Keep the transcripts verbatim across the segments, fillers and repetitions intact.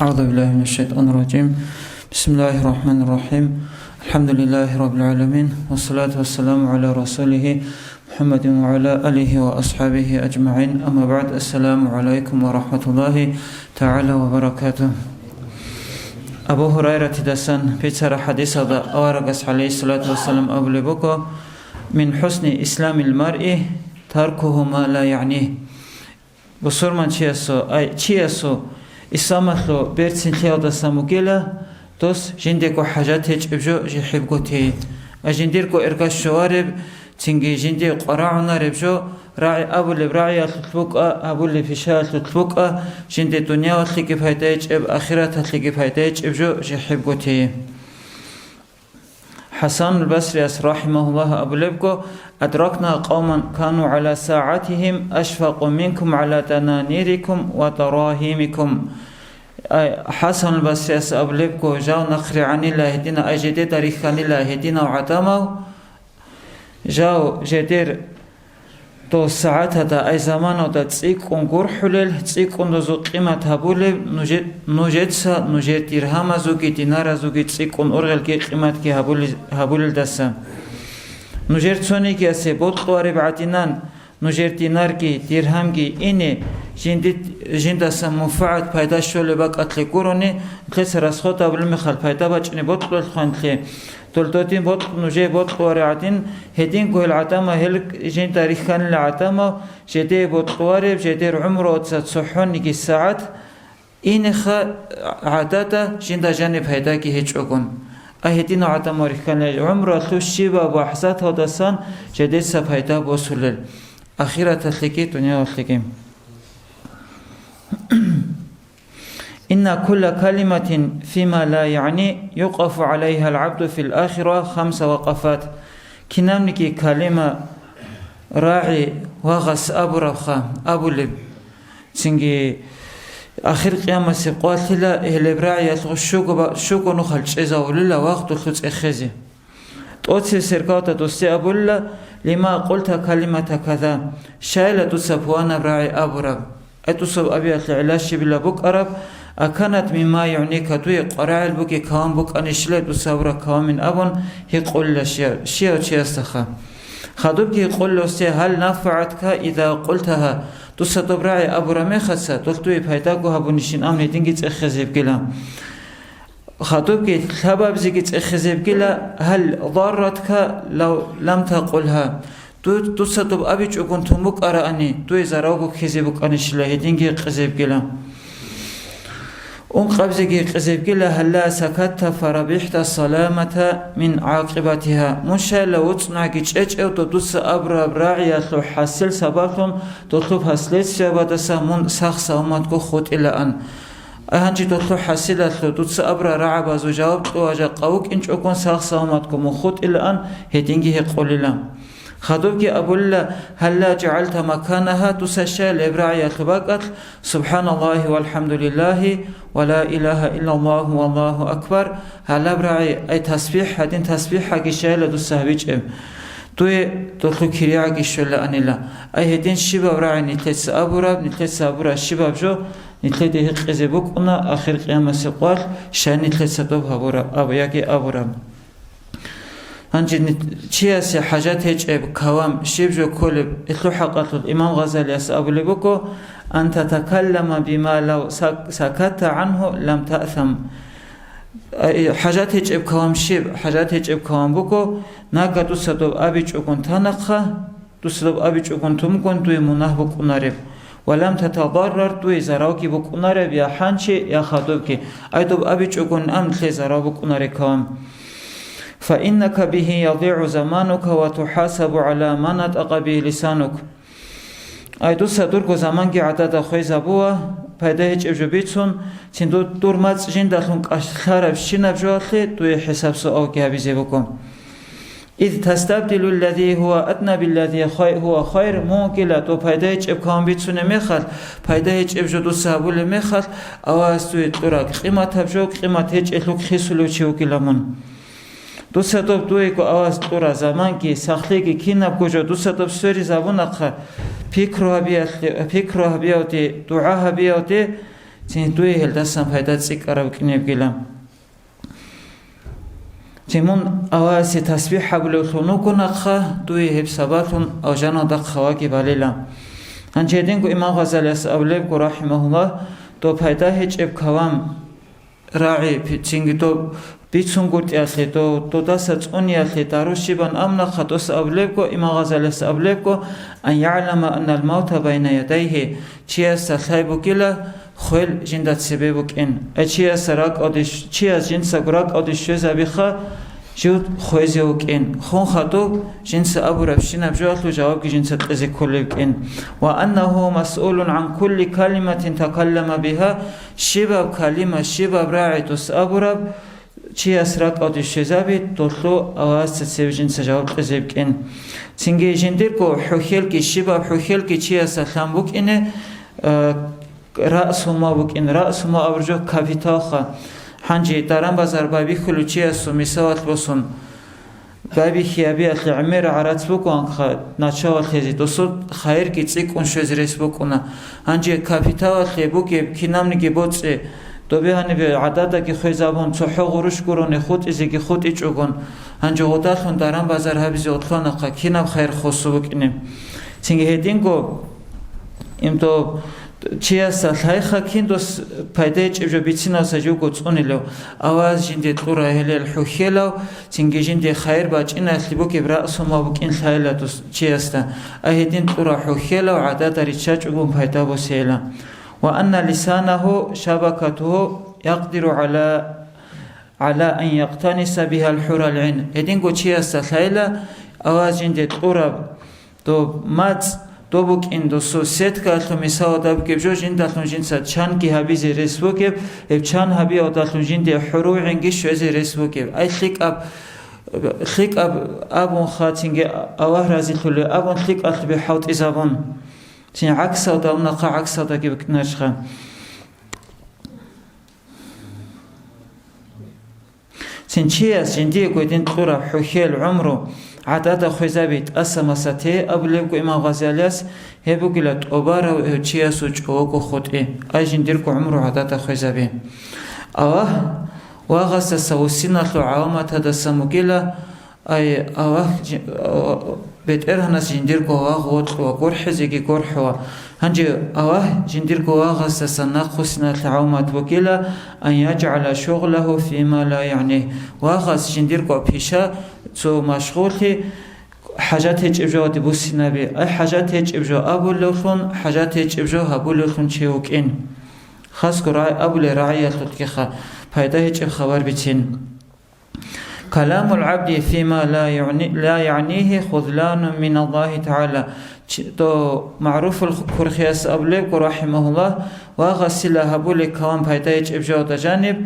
أعوذ بالله من الشيطان الرجيم. بسم الله الرحمن الرحيم. الحمد لله رب العالمين. والصلاة والسلام على رسوله محمد وعلى آله وأصحابه أجمعين. أما بعد. السلام عليكم ورحمة الله تعالى وبركاته. Абу Гьурайратидасан бицара хадисалда аварагас, гӀалайгьиссалату вассалам, абулеб буго: «Мин хӀусни исламил маръи таркугьу ма ла ягӀни». Бусурманчиясул, ай, чиясул исламалъул берцинлъиялдасан бугила, дос жиндего хӀажат гьечӀеб жо жихӀибго тей. А жиндирго эрга щолареб, цинги жинде къварагӀунареб жо, рагӀи абулеб рагӀиялъулъ букӀа, гьабулеб пишаялъулъ букӀа, жинде дуниялалъеги пайда гьечӀеб, ахираталъеги пайда гьечӀеб жо жихӀибго тей. ХӀасанул Басрияс, рахимагьуллагь, абулебго: «Адракна къавман кану гӀала сагӀатигьим ашфакъу минкум гӀала дананирикум ва дарагьимикум». Ай, ХӀасанул Басрияс абулебго: «Жав нахъригӀанила гьедина, ай, жедеда рихьанила гьединав гӀадамал, жав жедер дов сагӀаталда, ай заманалда цӀикӀкӀун гурхӀулел, цӀикӀкӀун дозул къимат гьабулел, нужер-, нужеца нужер диргьамазулги динаразулги цӀикӀкӀун ургъелги къиматги гьабули-, гьабулелдаса. Нужер цонигиясе бокьулареб гӀадинан, нужер динарги диргьамги ине, жинди-, жиндаса мунфагӀат пайда щолеб бакӀалъе гурони, нилъеца расход гьабулеб мехалъ пайда бачӀине бокьулелъухъанлъи, дол додин бокь-, нужее бокьулареб гӀадин, гьединго гьел гӀадамал, гьел жинда рихьанила гӀадамал, жедее бокьулареб, жедер гӀумруялда цохӀониги сагӀат инеха гӀадада жинда жаниб пайдаги гьечӀогун. А гьединав гӀадамал рихьанила гӀумруялъул щибаб лахӀзаталдасан жедеца пайда босулел, ахираталъеги дуниялалъеги». «Инна кулла калиматин фима ла ягӀни юкъафу гӀалайгьал гӀабду фил ахира хамса вакъафат». Кинабниги калима рагӀи вагъас абурабха, абулеб. Цинги ахир къиямасеб къоялъила гьелеб рагӀиялъ щуго ба-, щуго нухал чӀезавулила вахтулъ цӀехезе. ТӀоцебесеб иргаялда досде абулила: «Лима къулта калимата каза», щайила дуца пуланаб рагӀи абураб? Ай, дуца абиялъе гӀилла щибила букӀараб? «Аканат мимма югӀника», дуе къварагӀел бугеб калам букӀанищила дуца абураб каламин абун гьикъулила щияв-, щияв чиясдаха. Хадубги гьикъулила досде: «Гьал нафагӀатка иза къултагьа», дуца доб рагӀи абураб мехалъ, долъ дуе пайдаго гьабунищин абун гьединги цӀехезебгила. Хадубги лъабабизеги цӀехезебгила: «Гьал дарратка лав лам такъулгьа», ду-, дуца доб абичӀогун тун букӀараани, дуе заравго ккезе букӀанищила гьединги гьикъизебгила. Ункъабизеги гьикъизебгила: «Гьалла сакатта фарабихта саламата мин гӀакъибатиха», мун щайила вуцӀнаги чӀечӀев доб дуца абураб рагӀиялъул хӀасил сабаблъун долъул последствиябаздаса мун сах-саламатго хутӀилаан. Гьанже долъул хӀасилалъул дуца абураб рагӀабазул жаваб кьуа жакъа вукӀинчӀогун сах-саламатго мун хутӀилаан гьединги гьикъулила. Хадубги абулила: «Гьалла жагӀалта маканагьа», дуца щай гьеб рагӀиялъул бакӀалъ «СубхӀаналлагьи валхӀамдулиллагьи ва ла илагьа иллаллагьу валлагьу акбар» гьалаб рагӀи, ай, тасбихӀ гьадин тасбихӀаги щайила дуца гьабичӀеб, дуе долъул киригӀаги щолаанила. Ай, гьедин щибаб рагӀи нилъеца абураб, нилъеца абураб щибаб жо, нилъеде гьикъизе букӀуна ахир къиямасеб къоялъ, щай нилъеца доб гьабураб, аб-, яги абураб. Гьанже ни-, чиясе хӀажат гьечӀеб кавам щиб жо кколеб, гьелъул хӀакъалъулъ имам Гъазалияс абулеб буго: «Ан татакаллама бима лав сак-, сакатта гӀангьу лам таъсам». Ай, хӀажат гьечӀеб кавам щиб? ХӀажат гьечӀеб кавам буго, нагагь дуца доб абичӀогун танахъа, дуца доб абичӀогун тун бугони дуе мунагь букӀунареб. «Ва лам татадаррар», дуе заравги букӀунареб, я хӀанчи, я хадубги. Ай, доб абичӀогун ам нилъее зарав букӀунареб кавам. «Фаиннака бигьи ядигӀу заманука ва тухӀасабу гӀала ма натӀакъа бигьи лисанук». Ай, дуца дурго заманги гӀадада хвезабуа, пайда гьечӀеб жо бицун, цин ду-, дур мацӀ жиндалъун кӀалъарабщинаб жоялъе дуе хӀисаб-суалги гьабизе буго. «Из тастабдилу ллази гьува адна биллази хай-, гьува хайр», мун вугила доб пайда гьечӀеб кавам бицунеб мехалъ, пайда гьечӀеб жо дуца гьабулеб мехалъ, Аллагьас дуе кьура къиматаб жо, къимат гьечӀелъул хисулев чи вугила мун. Дуца доб дуего Аллагьас кьура заманги, сахлъиги, кинабго жо дуца доб сверизабунахъа, пикру гьабиялъе-, пикру гьабиявде, дугӀа гьабиявде, Цин дуе гьелдасан пайда цӀикӀкӀараб кӀинебгила. Цин мун Аллагьасе тасбихӀ гьабулевлъун вуго нахъа, дуе гьеб сабаблъун алжаналда хъаваги балила. Гьанже гьединго имам Гъазалияс абулебго, рахӀимагьуллагь, доб пайда гьечӀеб кавам рагӀи, пи-, цинги доб бицунгутӀиялъе, доб додаса цӀуниялъе дару щибан амнахъа дос абулебго, имам Гъазалияс абулебго, ан ягӀлама аннал мавта байна ядайгьи, чиясда лъай бугила хвел жинда цебе букӀин. Ай чиясда ракӀалде щ-, чияс жинцаго ракӀалде щвезабиха, жив хвезе вукӀин. Хун хадуб, жинца абурабщинаб жоялъул жавабги жинца кьезе кколеб кӀин. Ва аннагьу масъулун гӀан кулли калиматин такаллама бигьа, щибаб калима, щибаб рагӀи дос абураб, чияс ракӀалде щвезаби, долъул Аллагьасда цеве жинца жаваб кьезеб кӀин. Цинги жиндирго хӀухьелги, щибаб хӀухьелги чиясда лъан букӀине, э, раъсумал букӀин, раъсумал абуржо капиталха. Гьанже даран-базар байбихьулев чиясул мисалалъ босун, байбихьи гьабиялъе гӀемер гӀарац бугоанха началалъезе, досул хайирги цӀикӀкӀун щвезе рес букӀуна. Гьанже капиталалъе бугеб кинабниги боцӀи, добе гьанибе гӀададаги хвезабун, цохӀо гъурущ гурони хутӀизеги хутӀичӀогон, гьанже гъудалъун даран-базар гьабизе утланахъа кинаб хайир хосу букӀине. Цинги гьединго имдо чиясда лъайха кин дос пайда гьечӀеб жо бициналса живго цӀунилев, Аллагьас жинде кьура гьелел хӀухьелав, цинги жинде хайир бачӀиналъе бугеб раъсумал букӀин лъайла дос чиясда, а гьедин кьура хӀухьелав гӀадада риччачӀогун пайда босейла. Ва анна лисанагьу шабакатугьу якъдиру гӀала, гӀала ан якътаниса бигьал хӀурал гӀин. Гьединго чиясда лъайла Аллагьас жинде кьураб доб мацӀ, доб букӀин досул сеткаялъул мисалалда бугеб жо, жиндалъун жинца чанги гьабизе рес бугеб, гьеб чан гьабиялдалъун жинде хӀурул гӀинги щвезе рес бугеб. Ай лъикӀаб, лъикӀаб абун хацинги Аллагь разилъулев абун лъикӀалъубе хӀалтӀизабун. Цин гӀаксалда, унахъа гӀаксалдаги букӀинарищха. Цин чияс жиндиего гьедин кьураб хӀухьел гӀумру гӀадада хвезаби тӀаса-маса те абулебго имам Гъазалияс, гьеб бугила тӀубарав гьев чиясул чӀого хутӀи, ай жиндирго гӀумру гӀадада хвезаби. Аллагь вагъасдаса вуссиналъул гӀаламатадасан бугила, ай Аллагь жи-, а, БетӀергьанас жиндирго вагъ вокьула, гурхӀизеги гурхӀула. Гьанже Аллагь жиндирго вагъасдасан нахъвуссиналъе гӀаламат бугила, ан яджгӀала шугълагьу фима ла ягӀни. Вагъас жиндирго пиша цо машгъуллъи хӀажат гьечӀеб жо гьаде буссинаби. Ай хӀажат гьечӀеб жо абулевлъун, хӀажат гьечӀеб жо гьабулевлъун чи вукӀин. Хасго рагӀи абулеб рагӀиялъулъгиха пайда гьечӀеб хабар бицин. Каламул гӀабди фима ла югӀни-, ла ягӀнигьи хузланун миналлагьи тагӀала. Чи-, то МагӀруфул Курхияс абулебго, рахӀимагьуллагь, вагъасила гьабулеб калам пайда гьечӀеб жода жаниб,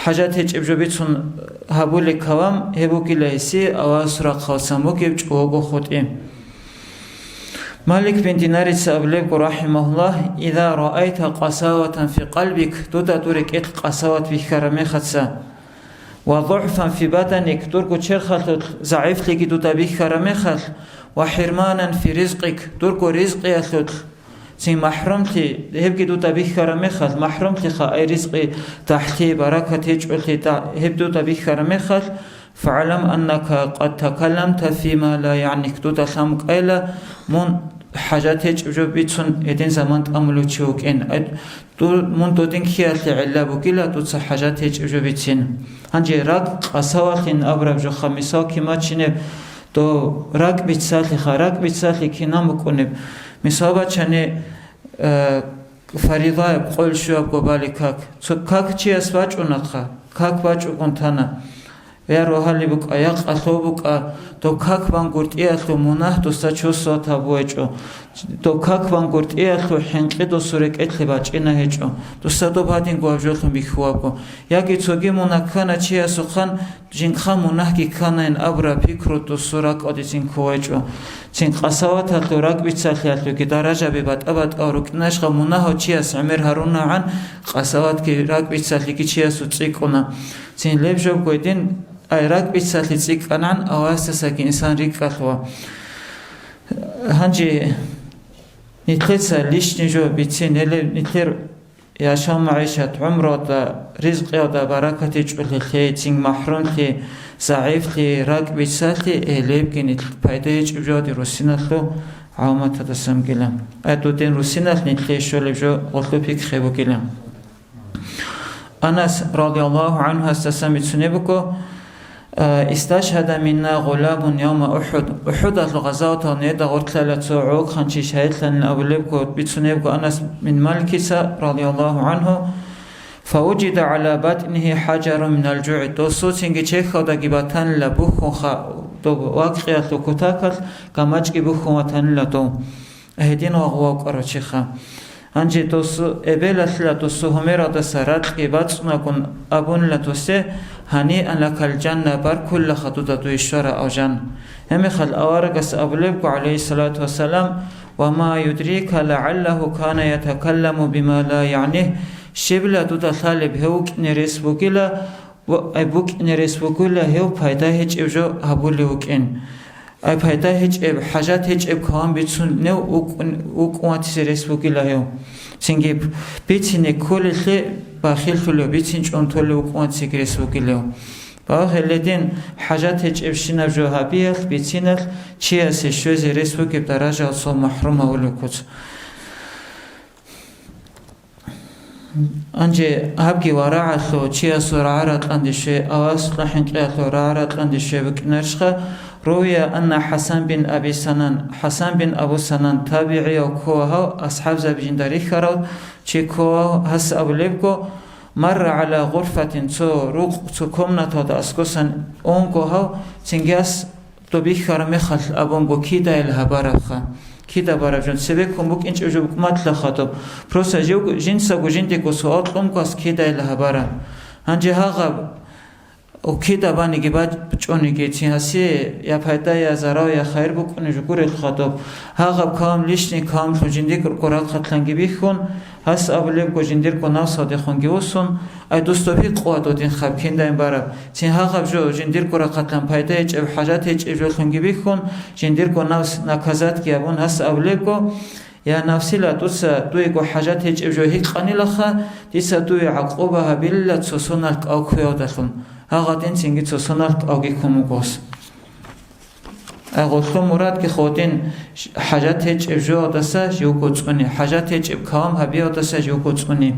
хӀажат гьечӀеб жо бицун гьабулеб калам гьеб бугила гьесие Аллагьасул рахъалсан бугеб чӀого хутӀи. Малик бин Динарица абулебго, рахӀимагьуллагь, иза раайта къасаватан фи къалбик, дуда дур рекӀелъ къасават бихьараб мехаца, ва дугӀфан фи баданик, дурго черхалъулъ загӀифлъиги дуда бихьараб мехалъ, ва хӀирманан фи ризкъик, дурго ризкъиялъулъ цин махӀрумлъи, гьебги дуда бихьараб мехалъ, махӀрумлъиха ай ризкъи дагьлъи, баракат гьечӀолъи да-, гьеб дуда бихьараб мехалъ, фагӀлам аннака къад такалламта фима ла ягӀник, дуда лъан букӀайла, мун хӀажат гьечӀеб жо бицун гьедин заман тӀамулев чи вукӀин. Ай, Дур-, мун додин ккеялъе гӀилла бугила дуца хӀажат гьечӀеб жо бицин. Гьанже ракӀ къасавалъин абураб жоха мисал кин бачинеб, дов ракӀ бицалъиха, ракӀ бицалъи кинан букӀунеб? Мисал бачани, э, фаридаяб къойил щуябго бали как. Цо как чияс бачӀунахъа, как бачӀугун тана. Я рогьалеб букӀа, я къалъо букӀа, доб как бан гуртӀиялъул мунагь дуса чосуат гьабугьечӀо. Доб как бан гуртӀиялъул хӀинкъи досул рекӀелъе бачӀина гьечӀо. Дуса доб гьадинго гьаб жолъун бихьуабго. Яги цоги мунагь ккана чиясухъан, жинхъа мунагьги кканайин абураб пикру досул ракӀалдецин ккугьечӀо. Цин къасаваталъул ракӀбицалъиялъулги даражаби батӀа-батӀал рукӀинашха мунагьав чияс гӀемер гьарунагӀан, къасаватги ракӀбицалъиги чиясул цӀикӀкӀуна. Цин леб жо гведин Ай ракӀбицалъи цӀикӀкӀанан Аллагьасдасаги инсан рикӀкӀалъула. Гьанже нилъеца лишний жо бицин гьелеб, нилъер яшав-магӀишат, гӀумруялда, ризкъиялда баракат гьечӀолъи лъе, цин махӀрумлъи, загӀифлъи, ракӀ бицалъи, э, лебги нилъ пайда гьечӀеб жо гьадин русиналъул гӀаламатадасан бугила. Ай дудин русиналъ нилъее щолеб жо гъолъул пикрихъе бугила. Анас радияллагьу гӀанхуясдасан бицунеб буго, э, «Исташгьада минна гъуламун явма УхӀуд». УхӀудалъул гъазаваталда неда гъорлъала цо гӀолохъанчи шагьидлъанин абулебго, бицунебго Анас бин Маликица радияллагьу гӀанху, «Фавужида гӀала батӀнигьи хӀажарун минал жугӀи». Досуцинги чехьалдаги батанила бухьун ха-, доб вакъиялъул кутакалъ гамачӀги бухьун ватанила дов. Гьедин вагъу вавкъарав чиха. Гьанже досу эбелалъила досу гьумералдаса ракьги бацӀцӀунагун абунила досе: «Гьаниан лакал жанна, баркуллаха дуда дуе щвараб жан». Гьебмехалъ аварагас абулебго, гӀалайгьиссалату вассалам: «Ва ма юдрика лагӀаллагьу кана ятакалламу бима ла ягӀнигь», щибила дуда лъалеб гьев вукӀине рес бугила, ва-, ай букӀине рес бугила гьев пайда гьечӀеб жо гьабулев вукӀин. Ай пайда гьечӀеб, хӀажат гьечӀеб кавам бицунев вукӀун-, вукӀун ватизе рес вугила гьев. Цинги бицине кколелъе бахиллъулев, бицинчӀун толев вукӀун ватизеги рес вугилев. Багьа гьеледин хӀажат гьечӀебщинаб жо гьабиялъ, бициналъ чиясе щвезе рес вугеб даражаялъул махӀрум гьавулев куц. Гьанже гьабги варагӀалъул чиясул рагӀа-ракьанде щве, аварагасул хӀинкъиялъул рагӀа-ракьанде щве букӀинарищха? Рувия анна ХӀасан бин Аби Санан, ХӀасан бин Абу Санан, табигӀияв ккола гьав, асхӀабзаби жинда рихьарав чи ккола гьав, гьас абулебго: «Марра гӀала гъурфатин», цо рукъ, цо комнаталда аскосан унго гьав, цинги гьас доб бихьараб мехалъ абунго кидайила гьабарабха. Кида бараб жо, цебеккун букӀинчӀеб жо букӀматлъа хадуб. Просто жив-, жинцаго жиндего суал кьунго гьас кидайила гьабараб. Гьанже гьагъаб, о, кида баниги бачӀониги, цин гьасие я пайда, я зарал, я хайир букӀунеб жо гурел хадуб. Гьагъаб кавам лишний кавамлъун жиндирго рахъалъанги бихьун, гьас абулебго жиндирго навсалдехунги усун, ай дус доб гьикъуа додин хаб киндайин бараб. Цин гьагъаб жо жиндирго рахъалъан пайда гьечӀеб, хӀажат гьечӀеб жолъунги бихьун, жиндирго навс наказатги гьабун, гьас абулебго: «Я навсила, дуца дуего хӀажат гьечӀеб жо гьикъанилаха, дица дуе гӀакъуба гьабилила цо соналъ кӀав кквеялдалъун». Гьагъадин цинги цо соналъ кӀавги ккун вугос. Ай гъолъул мурадги хадин, хӀажат гьечӀеб жоялдаса живго цӀуни, хӀажат гьечӀеб кавам гьабиялдаса живго цӀуни.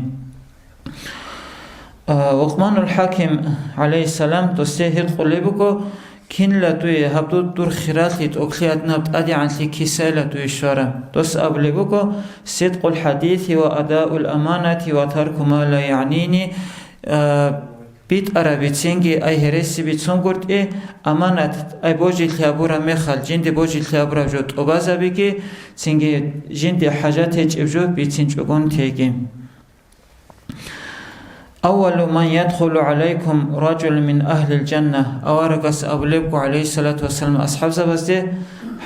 А, Лукъманул ХӀаким, гӀалайгьиссалам, досде гьикъулеб буго: «Кинла дуе гьаб дур хиралъи тӀокӀлъи гьадинаб тӀадегӀанлъи кисайла дуе щвараб?» Дос абулеб буго: «Сидкъул хӀадиси ва адаул аманати ва тарку ма ла ягӀнини», а, битӀараб бицинги ай гьереси бицунгуртӀи, аманат ай божилъи гьабураб мехалъ, жинде божилъи гьабураб жо тӀубазабиги, цинги жинде хӀажат гьечӀеб жо бицинчӀогон теги. «Аввалу ман ядхулу гӀалайкум ражулун мин агьлил жанна», аварагас абулебго, гӀалайгьиссалату вассалам, асхӀабзабазде: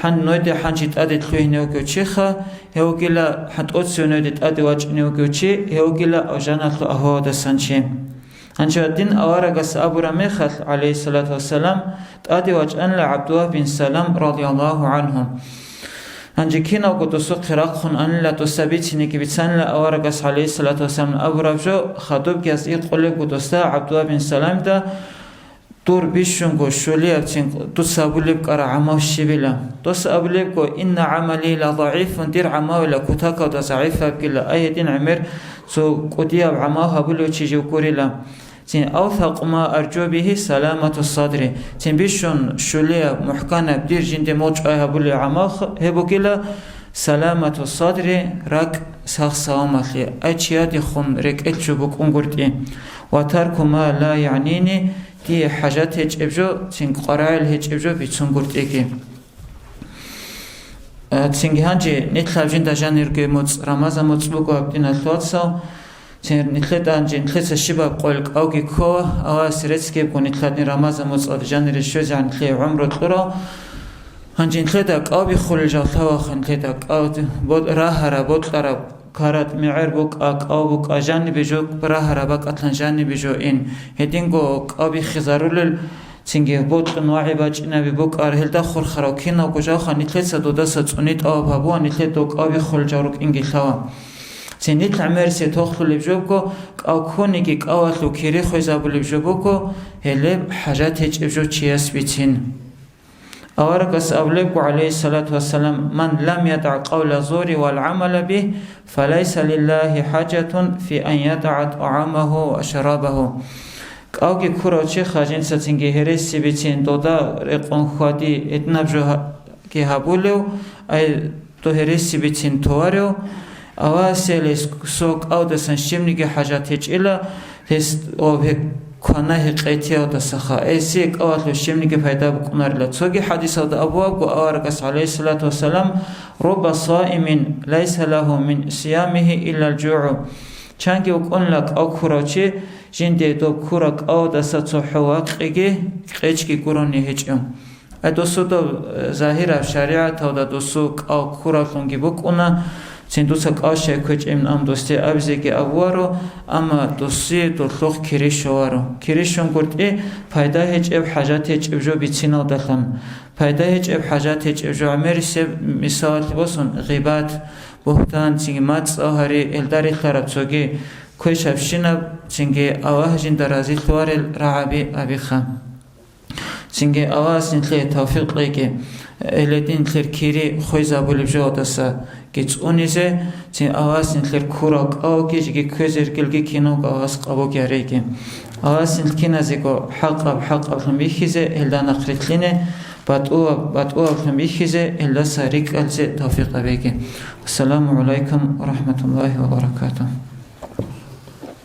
«Гьан нойде хӀанчи тӀаде лъугьине вугев чиха, гьев вугила, хӀатӀоцеве нойде тӀаде вачӀине вугев чи, гьев вугила авжаналъул агьлуялдасан чи». Гьанже гьадин аварагас абураб мехалъ, гӀалайгьиссалату вассалам, тӀаде вачӀанила ГӀабдуллагь бин Салам радияллагьу гӀанхӀу. Гьанже киналго досухъе рахъун анила, доса бицинеги бицанила аварагас, гӀалайгьиссалату вассалам, абураб жо, хадубги гьас гьикъулебго досда, ГӀабдуллагь бин Саламда: «Дур бищунго щулиябцин дуца абулеб ккара гӀамав щибила?» Дос абулебго: «Инна гӀамали ла загӀифун, дир гӀамавила кутакалда загӀифабгила, ай гьедин гӀемер цо кӀудияб гӀамав гьабулев чи жив гурила». Цин: «Авсакъу ма аржу бигьи саламату садри». Цин бищун щулияб, мухӀканаб дир жинде мочӀай гьабулеб гӀамав гьеб бугила, саламату садри, ракӀ сах-саламалъи, ай чиядехун рекӀелъ жо букӀунгуртӀи, ва тарку ма ла ягӀнини, дие хӀажат гьечӀеб жо, цин къварагӀел гьечӀеб жо бицунгуртӀиги. Э, цинги гьанже нилъ гьаб жинда жанирги моцӀ, Рамазан моцӀ буго гьаб диналъул вацал. Цин нилъеда гьанже нилъеца щибаб къойил кӀавги ккола, Аллагьасе реццгебго нилъ гьадин Рамазан моцӀалде жанире щвезегӀан нилъее гӀумру кьурал. Гьанже нилъеда кӀавби хулел жал лъаваха, нилъеда кӀав бо-, рагьараб, бокьараб, карат мегӀер букӀа, кӀав букӀа, жанибе жо рагьараб бакӀалъан жанибе жо ин. Гьединго кӀавби хизарулел, цинги бокьун вагӀи бачӀинаби букӀар, гьелда хурхарав киналго жалха нилъеца додаса цӀуни тӀалаб гьабуа, нилъеда кӀавби хулел жал рукӀинги лъава. Цинил гӀемерисеб тохлъулеб жо буго, кӀав ккониги кӀавалъул кири хвезабулеб жо буго, гьелеб хӀажат гьечӀеб жо чияс бицин. Аварагас абулебго, гӀалейхиссалату вассалам: «Ман лам ядагӀ къавла зури вал гӀамала бигь, фалайса лиллагьи хӀажатун фи ан ядагӀа тӀагӀамагьу ва шарабагьу». КӀавги ккурав чи хажинцацинги гьереси бицин дода рекъон хьвади гьединаб жо гьа-, ги гьабулев, ай, дов гьереси бицин товарев, Аллагьасиялис со кӀавдасан щибниги хӀажат гьечӀила, гьес, о, гьеб квана гьекъетиялдасаха, гьесие кӀавалъул щибниги пайда букӀунарила. Цоги хӀадисалда абуабго аварагас, гӀалейхиссалату вассалам: «Рубба саимин лайса лагьу мин сиямигьи иллал жугӀу». Чанги вукӀунила кӀав ккурав чи, жинде доб ккураб кӀавдаса цохӀо вакъиги, кьечӀги гурони гьечӀев. Ай досудаб, э, загьираб шаригӀаталда досу кӀал ккуравлъунги букӀуна, цин дуца кӀал щай кквечӀебин ам досде абизеги абуаро, амма досие долъухъ кири щоларо. Кири щунгуртӀи пайда гьечӀеб, хӀажат гьечӀеб жо бициналдалъун. Пайда гьечӀеб, хӀажат гьечӀеб жо гӀемерисеб, мисалалъе босун, гъибат, бугьтан, цинги мацӀал гьари, гьелда релълъараб цоги квешабщинаб, цинги Аллагь жинда разилъуварел рагӀаби абиха. Цинги Аллагьас нилъее тавфикъ кьеги, гьеледин нилъер кири хвезабулеб жоялдасаги цӀунизе, цин Аллагьас нилъер ккурал кӀалги жеги кквезе ргелги киналго Аллагьас къабулги гьареги. Аллагьас нилъ киназего хӀакъаб хӀакъаблъун бихьизе, гьелда нахърилълъине, батӀулаб батӀулаблъун бихьизе, гьелдаса рикӀкӀалъизе тавфикъ гьабеги. Ассаламу гӀалайкум ва рахӀматуллагьи ва баракатугь.